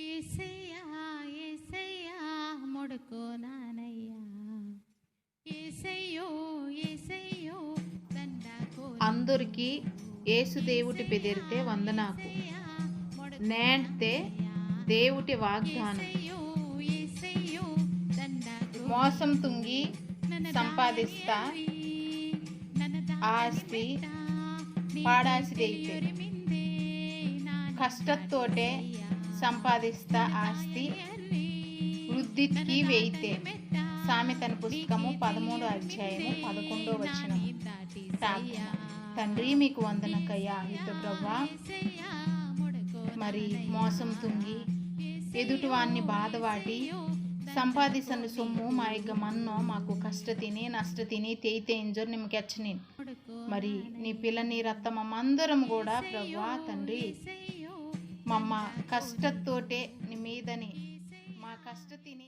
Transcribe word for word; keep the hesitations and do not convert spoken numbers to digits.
ఏసయ్యా, ఏసయ్యా, మొడుకో నానయ్యా. ఏసయ్యో, ఏసయ్యో, దండాకో. అందరికీ యేసు దేవుటి పెదిరితే వందనాకు. నేంటే దేవుటి వాగ్దానం. మోసం తుంగి సంపాదిస్తా ఆస్తి పాడాసిదైతే, కష్టత్తోటే సంపాదిస్తా ఆస్తి వృద్ధికి వెయితే. సామెతల పుస్తకము పదమూడో అధ్యాయము పదకొండో వచనము. ప్రార్థన. తండ్రి, మీకు వందనకయ్యా, యుద్ధ ప్రభా. మరి మోసం తుంగి ఎదుటివాన్ని బాధవాటి సంపాదించిన సొమ్ము మా యొక్క మన్నో మాకు కష్ట తిని నష్ట తిని తేయితే ఇంజోరు నిమ్మకి వచ్చినాను. మరి నీ పిల్లని రత్తమ మందరం కూడా ప్రభా తండ్రి, మమ్మ కష్టతోటే నీ మీదని మా కష్ట తిని